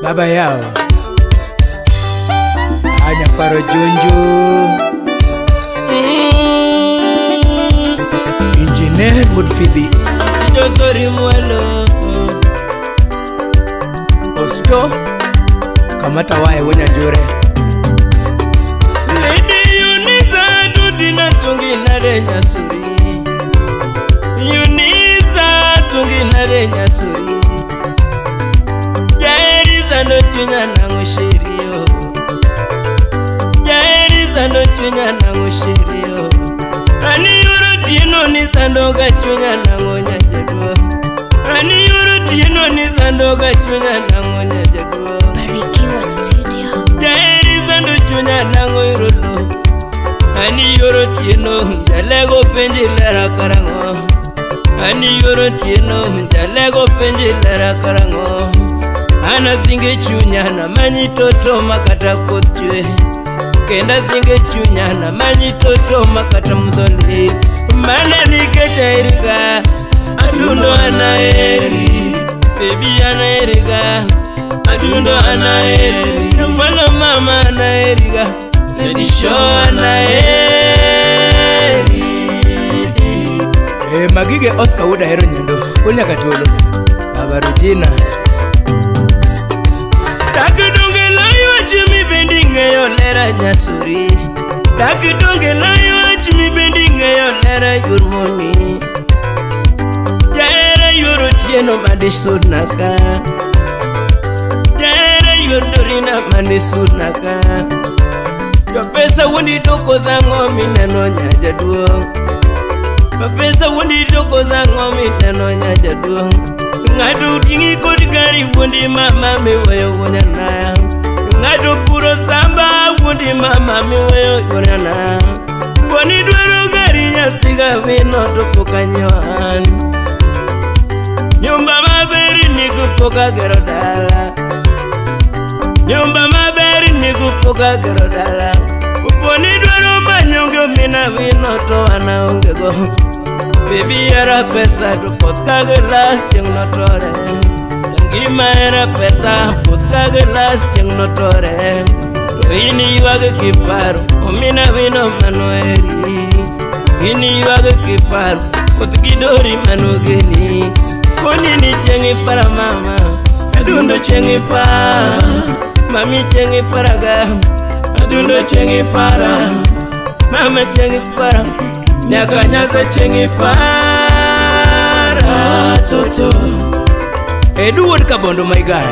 Baba yao Anya paro junju Engineer Wood Phoebe Josori mwelo Osto Kamata wae wenya jure Lady Yunisa Dudina tungi nare nyasuri Yunisa tungi nare nyasuri Jaeriza no chunya nango sherio Jaeriza no chunya nango sherio Ani yuro tieno ni sandoga chunya nango nyajaduo Ani yuro tieno ni sandoga chunya nango nyajaduo Barikiwa Studio Jaeriza no chunya nango irolo Ani yuro tieno jalego penji lera karango Ani yuro tieno jalego penji lera karango Ana singe chunya na manyi toto makata kochwe Kenda singe chunya na manyi toto makata mudholi Mana nikecha erika adundo anaeri Baby anaerika adundo anaeri Mwana mama anaerika Lady show anaeri Magige Oscar Wuda hero nyando Unya katolo Baba Regina Takidonge layo chimi bendinge yo lera nyasuri Takidonge layo chimi bendinge yo lera yurmoni Jaera yoro tieno madisunaka Jaera yodorina madisunaka Jopesa wundi toko zango mineno nyajaduong Jopesa wundi toko zango mineno nyajaduong Ng'ato tingi kod gari wuondi mama miweyo wuonyana Ng'ato puro samba wuondi mama miweyo wuonyana Boni dwaro gari nyathiga wino to pok anyiewo an Nyumba maber nigo pok agero dala Nyumba maber nigo pok agero dala Boni dwaro manyonge omina wino to an aonge go Baby era pesa to poth ka gilas chieng' notore Ngima era pesa poth ka gilas chieng' notore To in iywag kiparo omina wino manoeri In iywag kiparo koth gidori manogeni Koni ni chieng' ipara mama adundo chieng' ipara Mami chieng' iparaga adundo chieng' ipara Mama chieng' ipara Nyaka nyasa chieng' ipara Toto Edu wuod Kabondo my guy.